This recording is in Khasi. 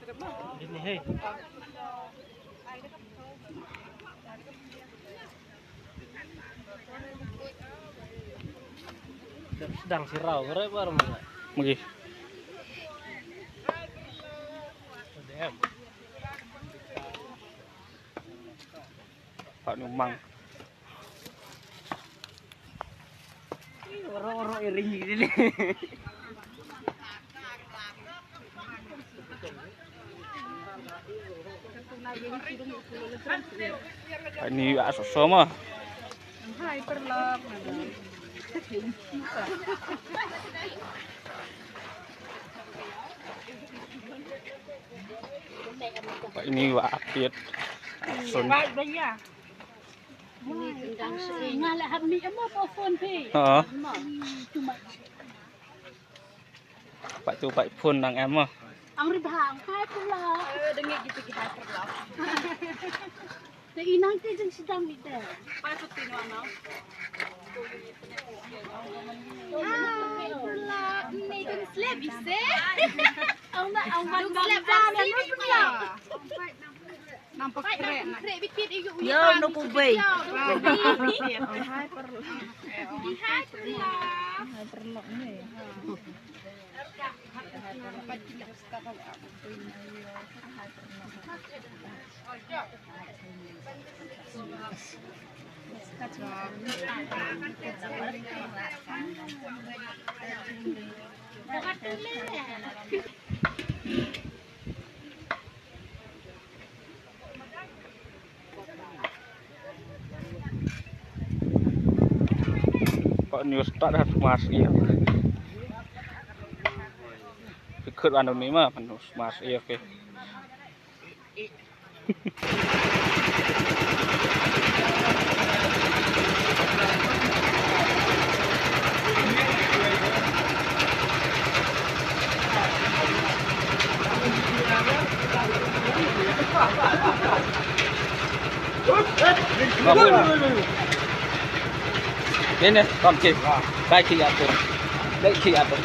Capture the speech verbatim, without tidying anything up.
Ini, hei. Sedang sirau, berai baru mana? Magi. Dem. Pak Numang. Oro-oro iring gini. Ini ya sosoma. Hai perlok. Ini wa apit. Sun. Baik, baik ya. Nga la hap mih mo pa phone phi. Ha. Too much. Pat tu pat phone nang em mo. Ang ri bang hai pula. Eh, dengi gitu ki hai pula. Na inang te jeng sidang ni te. Pa tu tin wa no. Hai pula. Ni kan slap ise. Ang na ang ban slap slap ni pula. Nampak krek na. Yo, no kubei. Hyperlock. Hyperlock ni. Ko news ta dah mas ia. Ikut anu ni mah, anu mas ia ke. Bene, kom ki. Bai ki atur. Bai ki atur.